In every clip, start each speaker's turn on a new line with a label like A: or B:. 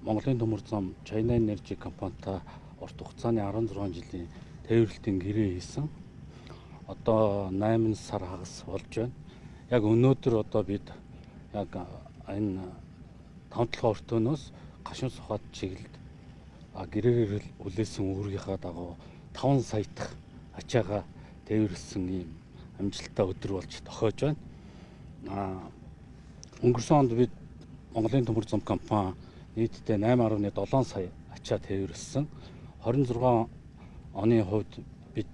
A: Монголын төмөр зам China Energy компанитай урт хугацааны 16 жилийн тээвэрлэлтийн гэрээ хийсэн. Одоо 8 сар хагас болж байна. Яг өнөөдөр одоо бид яг энэ таван толгой өртөөнөөс Гашуун Сухад чиглэлд гэрээгээр хүлээсэн үүргийнхаа дагуу 5 сая дахь ачаагаа тээвэрлсэн ийм амжилттай өдөр болж тохиож байна. Өнгөрсөн онд бид Монголын төмөр зам компани нийтдээ 8.7 сая ачаа тээвэрлсэн. 26 оны хувьд бид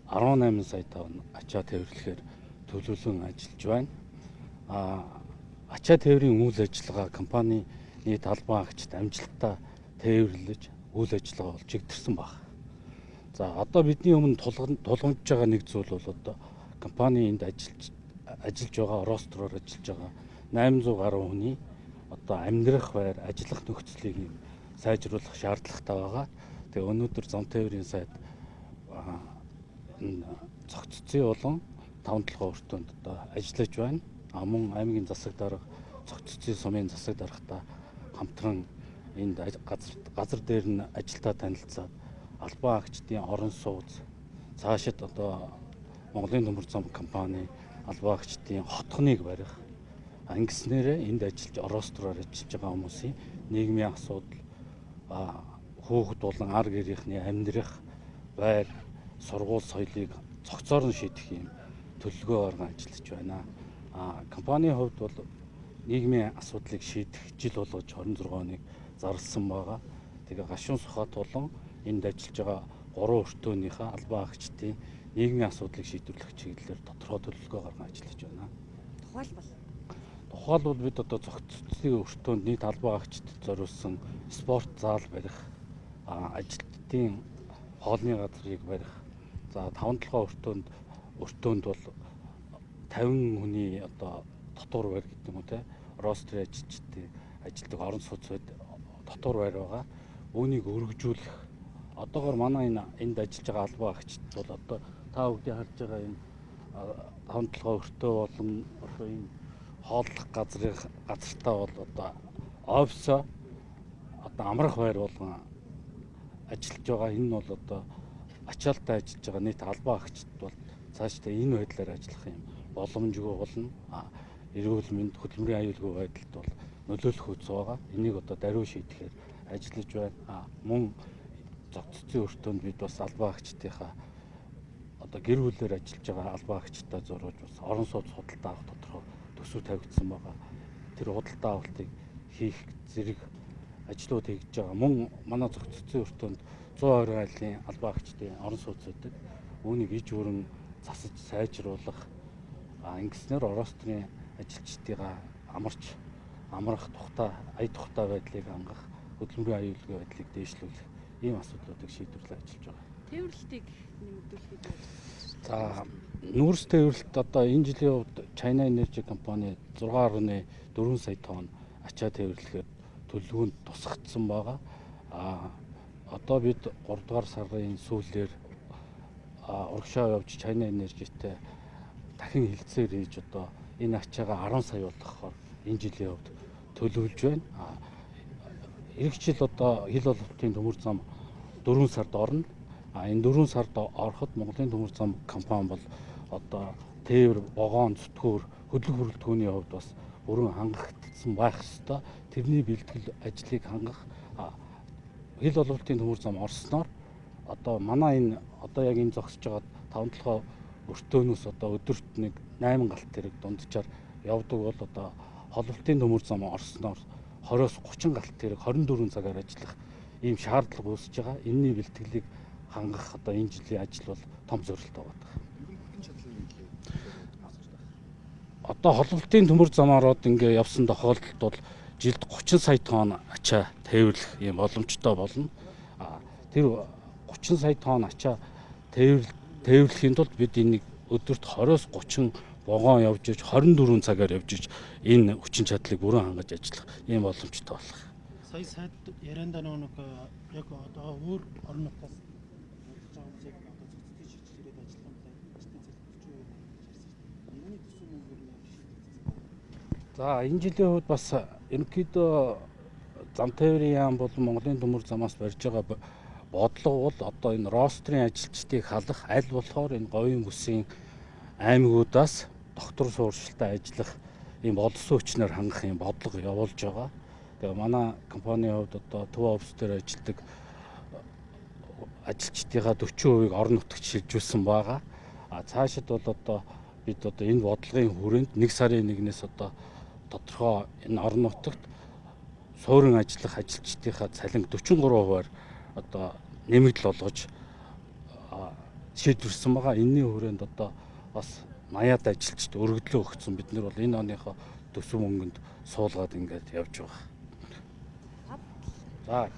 A: 18 сая тонн ачаа тээвэрлэхээр төлөвлөн ажиллаж байна. Ачаа тээврийн үйл ажиллагаа компани нийт албан агчид амжилттай тээвэрлэж үйл ажиллагаа бол чигтэрсэн баг. За, одоо бидний өмнө тулгамдж байгаа нэг зүйл бол одоо компани энд ажиллаж байгаа, ростроор ажиллаж байгаа 800 гаруй хүний одоо амьдрах байр, ажиллах нөхцөлийг юм сайжруулах шаардлагатай байгаа. Тэгээ өнөөдөр зам тээврийн сайд энэ Цогцоцын болон таван толгой өртөөнд одоо ажиллаж байна. Мөн аймгийн засаг дарга, Цогцоцын сумын засаг даргатай хамтран энд газар дээр нь ажилдаа танилцаад албан агчдын орон сууц, цаашид одоо Монголын төмөр зам компани албан агчдын хотхоныг барих, ингэснээрээ энд ажиллаж, ростроор ажиллаж байгаа хүмүүсийн нийгмийн асуудал, хүүхэд болон ар гэрийнхний амьдрах байр, сургууль, соёлыг цогцоор нь шийдэх юм төлөвлөгөө гарган ажиллаж байна. Компанийн хувьд бол нийгмийн асуудлыг шийдэх жил болгож 26 оныг зарласан байгаа. Тэгээ Гашуун Сухат болон энд ажиллаж байгаа гурван өртөөнийхөө албан агчдын нийгмийн асуудлыг шийдвэрлэх чиглэлээр тодорхой төлөвлөгөө гарган ажиллаж байна. Тухайлбал бид одоо Цогцоцын өртөөнд нийт албан агчдад зориулсан спорт зал барих, ажилтдын хоолны газрыг барих. За, таван толгой өртөөнд бол 50 хүний одоо дотуур байр гэдэг юм уу те, рострын ажилчдын ажилтдаг орон сууц дотуур байр байгаа. Үүнийг өргөжүүлэх. Одоогор манай энэ энд ажиллаж байгаа албан агчид бол одоо та бүгдийн харж байгаа энэ таван толгой өртөө болон одоо энэ хооллох газрын газартаа бол одоо офисоо одоо амрах байр болгон ажиллаж байгаа. Энэ нь бол одоо ачаалттай ажиллаж байгаа нийт албан агчид бол цаашдаа энэ байдлаар ажиллах юм боломжгүй болно. Эрүүл мэнд, хөдөлмөрийн аюулгүй байдалд бол нөлөөлөх үз байгаа. Энийг одоо даруй шийдэхээр ажиллаж байна. Мөн Цогцоцын өртөөнд бид бас албан агчдынхаа одоо гэр бүлээр ажиллаж байгаа албан агчдаа зориулж бас орон сууц худалдаа авах тодорхой төсөв тавигдсан байгаа. Тэр худалдаа авалтыг хийх зэрэг ажлууд хийж байгаа. Мөн манай Цогцоцын өртөөнд 120 айлын албан агчдын орон сууц байдаг. Үүнийг иж бүрэн засаж сайжруулах, ингэснээр рострын ажилчдыгаа амарч амрах тухтай, ая тухтай байдлыг хангах, хөдөлмөрийн аюулгүй байдлыг дээшлүүлэх ийм асуудлуудыг шийдвэрлэн ажиллаж байгаа.
B: Тээвэрлэлтийг нэмэгдүүлэх гэж байна.
A: За, нүүрс тээвэрлэлт одоо энэ жилийн хувьд China Energy компани 6.4 сая тонн ачаа тээвэрлэхээр төлөвлөгөөнд тусгагдсан байгаа. Одоо бид 3 дугаар сарын сүүлээр урагшаа явж China Energy-тэй дахин хэлцээр хийж одоо энэ ачаагаа 10 сая болгохоор энэ жилийн хувьд төлөвлөж байна. Ирэх жил одоо хил холболтын төмөр зам 4 сард орно. Энэ 4 сард ороход Монголын төмөр зам компани бол одоо тээвэр, вагон, зүтгүүр, хөдлөх бүрэлдэхүүний хувьд бас бүрэн хангагдсан байх ёстой. Тэрний бэлтгэл ажлыг хангах, хил холболтын төмөр зам орсноор одоо манай энэ одоо яг энэ зогсож байгаа таван толгой өртөөнөөс одоо өдөрт нэг 8 галт тэрэг дунджаар явдаг бол одоо холболтын төмөр зам орсноор 20-оос 30 галт тэрэг 24 цагаар ажиллах ийм шаардлага үүсэж байгаа. Энэний бэлтгэлийг хангах одоо энэ жилийн ажил бол том зорилттой байна. Одоо холболтын төмөр замаар од ингээ явсан тохиолдолд бол жилд 30 сая тонн ачаа тээвэрлэх ийм боломжтой болно. Тэр 30 сая тонн ачаа тээвэрлэхийн тулд бид энийг өдөрт 20-оос 30 вагон явж иж 24 цагаар явж иж энэ хүчин чадлыг бүрэн хангаж ажиллах ийм боломжтой болох.
C: Сая сайд яриандаа нэг яг одоо өөр орон нутгаас явж байгаа хүмүүс яг одоо Цогцоцын шилжиж ирээд ажиллах юм байна. Ажилтны цалин 40% гэж ярьсан шүү дээ. Энэний төсөв мөнгөөр нь яг шийдэгдсэн байна.
A: За, энэ жилийн хувьд бас ерөнхийдөө Зам тээврийн яам болон Монголын төмөр замаас барьж байгаа бодлого бол одоо энэ рострын ажилчдыг халах, аль болохоор энэ говийн бүсийн аймагуудаас доктор суурьшилтай ажиллах ийм боловсон хүчнээр хангах юм бодлого явуулж байгаа. Тэгээ манай компанийн хувьд одоо Төв офис дээр ажилладаг ажилчдынхаа 40%-ийг орон нутагт шилжүүлсэн байгаа. А цаашид бол одоо бид одоо энэ бодлогын хүрээнд 1 сарын 1-ээс одоо тодорхой энэ орон нутагт суурин ажиллах ажилчдынхаа цалинг 43%-аар одоо нэмэгдэл болгож шийдвэрсэн байгаа. Энэний хүрээнд одоо бас 80-аад ажилчид өргөдлөө өгсөн. Бид нар бол энэ оныхоо төсөв мөнгөнд суулгаад ингээд явж байгаа. За.